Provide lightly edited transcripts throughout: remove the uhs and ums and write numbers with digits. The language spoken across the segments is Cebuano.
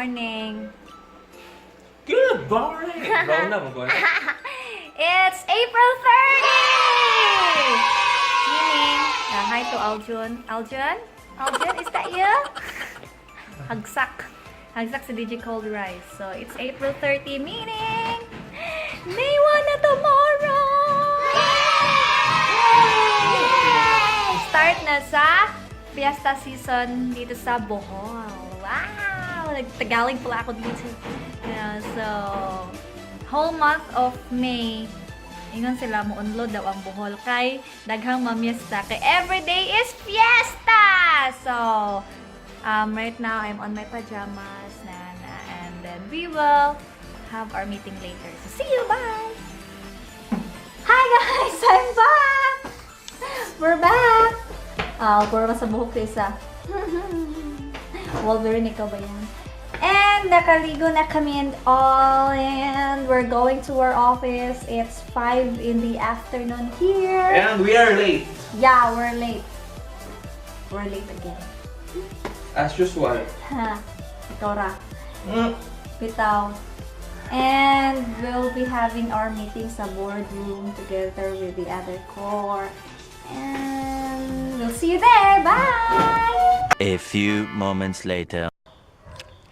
Morning. Good morning! Brown na mo ko. It's April 30! Meaning, hi to Aljun. Aljun? Aljun, is that you? Hagsak. Hagsak si DJ Cold Rice. So, it's April 30, meaning May 1 na tomorrow! Yay! Start na sa fiesta season dito sa Bohol. Wow! Nagtagaling pala ako dito. Yeah, so, whole month of May, ingon sila mo unlod daw ang Bohol kay daghang mamiesta kay everyday is fiesta. So, right now I'm on my pajamas na, and then we will have our meeting later. So, see you. Bye. Hi guys, I'm back. We're back. Ah, puro sa buhok isa. Wolverine, ikaw ba yan? And nakaligo na kami and all, and we're going to our office. It's 5 in the afternoon here. And we are late. Yeah, we're late. We're late again. As usual. Ha, ikaw ra. Bitaw. And we'll be having our meeting sa boardroom together with the other core. And we'll see you there. Bye! A few moments later.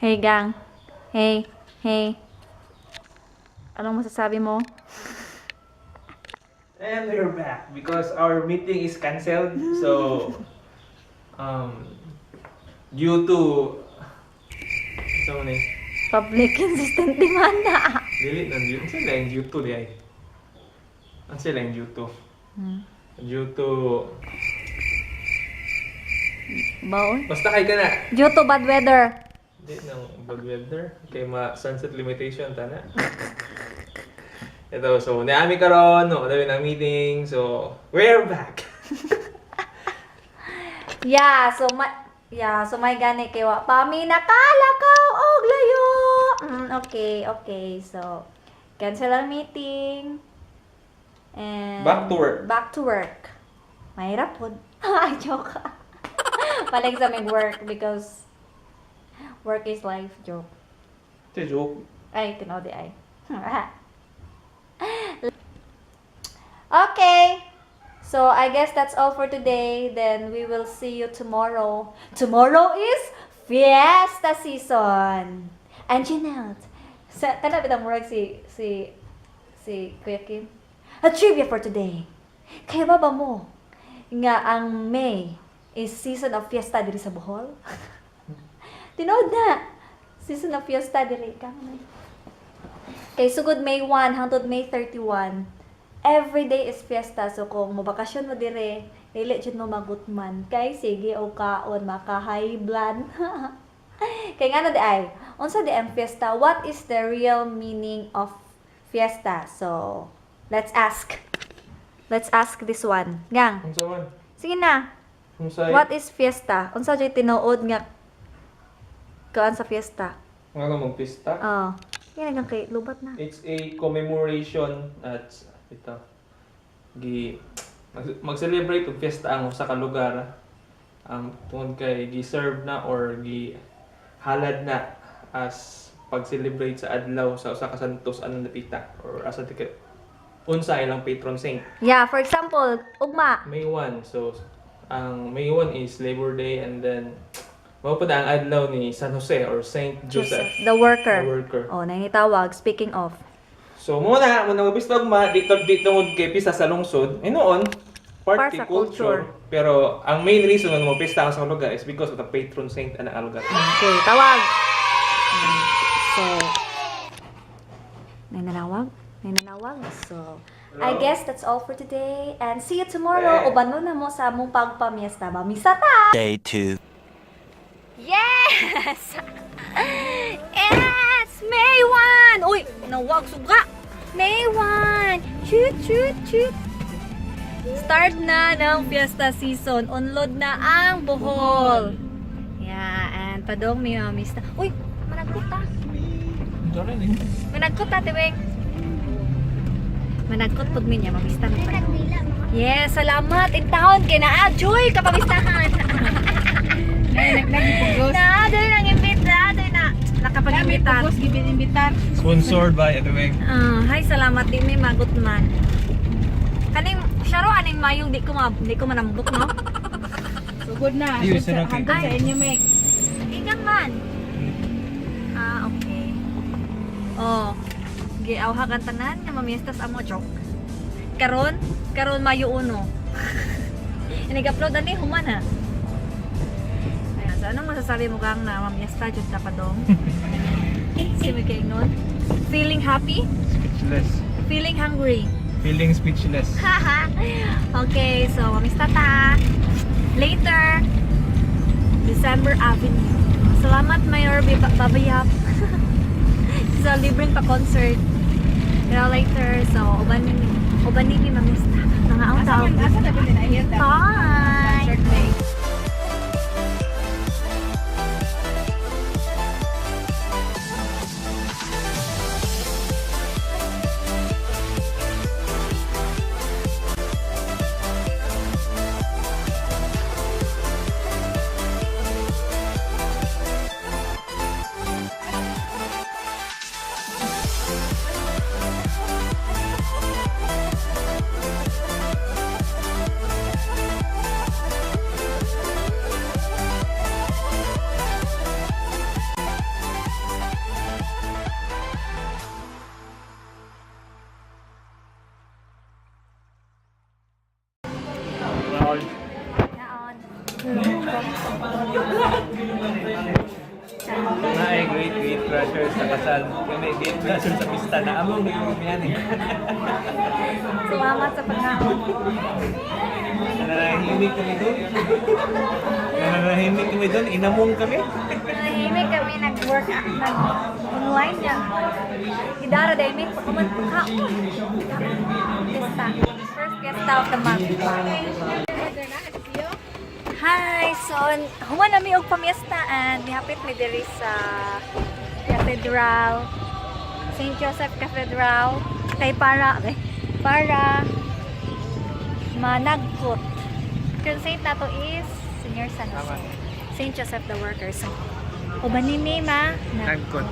Hey, gang. Hey, hey. Anong masasabi mo? And we're back because our meeting is cancelled. So, due to so ni Public insistent demand na. Dili na due. Unsa lang due to di ay? Unsa lang due to? Due to Baon? Basta kay ka na. Due to bad weather. Di nang bad weather kay ma sunset limitation tana. Ito, so naami karon, no, dami ng meeting. So, we're back. Yeah, so may gani kay wa pa mi nakalakaw og layo. Okay. So, cancel ang meeting. And Back to work. Back to work. Mahirap pod. Ay, joke. Palag sa may work because work is life, joke. Ito joke. Ay, tinuod di ay. Okay. So, I guess that's all for today. Then, we will see you tomorrow. Tomorrow is fiesta season. And you know, sa kana bitang murag si Kuya Kim. A trivia for today. Kaya ba ba mo nga ang May is season of fiesta diri sa Bohol? Tinuod na. Season of fiesta diri ka. Kay sugod May 1 hangtod May 31. Every day is fiesta. So kung mobakasyon mo dire, dili jud mo magutman. Kay sige og kaon maka-high blood. Kay ngano di ay? Unsa di ang fiesta? What is the real meaning of fiesta? So, let's ask. Let's ask this one. Gang, Unsa man? Sige na. Unsa? What is fiesta? Unsa jud tinuod nga kuan sa fiesta? Nga magpista? Oh. Yan gang kay lubat na. It's a commemoration at ito gi mag-celebrate og fiesta ang usa ka lugar tungod kay gi-serve na or gi halad na as pag-celebrate sa adlaw sa usa ka santos anong napita or asa ti unsa ilang patron saint. Yeah, for example, ugma. May 1. So ang May 1 is Labor Day and then mao pa na ang adlaw ni San Jose or Saint Joseph, The worker. The worker. Oh, nanitawag. Speaking of. So muna, muna magbista ugma dito dito tungod kay pista sa lungsod. Noon Part part sa culture. culture. Pero ang main reason nga mapista ang sa lugar is because of the patron saint ana ang lugar. Okay, tawag. So, may nanawag? May nanawag? So, I guess that's all for today. And see you tomorrow. Uban mo na mo sa among pagpamiesta. Mamisa ta! Day 2. Yes! It's May 1! Uy, nawag suga! May 1! Shoot, shoot, shoot! Start na ng fiesta season. Unload na ang Bohol. Yeah, and padong mi mamista. Uy, managkot ta. Managkot ta, tiwing. Managkot pag niya, mamista na pa. Yes, salamat. In town kay naa joy kapamistahan. Na, dali nang imbit na, dali na. Nakapag-imbitar. Kami gibin-imbitar. Sponsored by Ate Weng. Ah, hi, salamat din may magot man. Kaning syaro aning mayong di ko manambok, no? Sugod na. Di, Hantod sunod sa inyo, Meg. Ingang man. Ah, okay. Oh, giawha kan tanan nga mamiestas amo joke. Karon, karon Mayo 1. Inig-upload ani human ha. Ayan, so anong masasabi mo kang na mamiesta jud ta pa dong? Si Miguel nun? Feeling happy? Speechless. Feeling hungry? Feeling speechless. Okay, so mamista ta. Later, December Avenue. Salamat, Mayor Babayap, sa libreng pa-concert. Pero later, so uban ni mi mamista. Mga ang Asa tao. man, asa na bilin ay Bye! Concert, Meg. Naon. Na ay great great crusher sa kasal. Kami great crusher sa pista na among nagrumiyan eh. Salamat sa pagkaon. Nananahimik kami doon. Nananahimik kami doon. Inamong kami. Nahimik kami nag-work, nag-online niya. Idara dahil may pagkaman pagkaon. Fiesta. First fiesta of the month. Hi! So, human nami og pamiestaan. Mihapit mi diri sa Cathedral. St. Joseph Cathedral. Kay para managkot. Yung saint nato is Senior San Jose. St. Joseph the Worker. So, uban ni mi ma. Nagkot.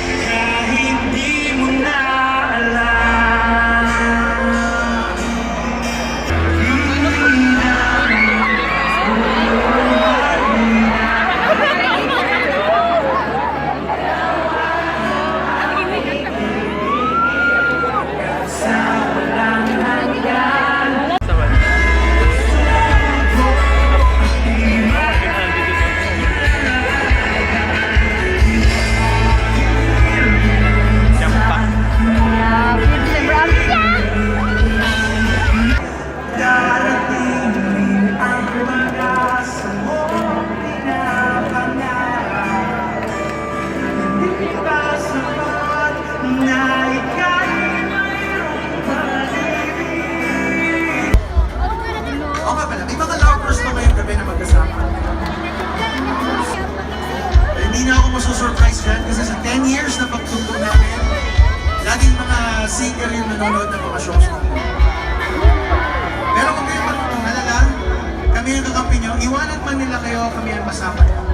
Kahit di mo na alam. Darating din ang pag-asa mo pinapangarap. Hindi ba sapat na ika'y mayroong pag-ibig? Oo nga pala, may mga lovers pa ngayong gabi na magkasama. Hindi na ako masusurprise dyan kasi sa 10 years na pagtugtog namin, laging mga singer yung nanonood ng mga shows namin. Pero kung kayo mag-alala, kami ang kakampi nyo, iwanan man nila kayo, kami ang kasama nyo.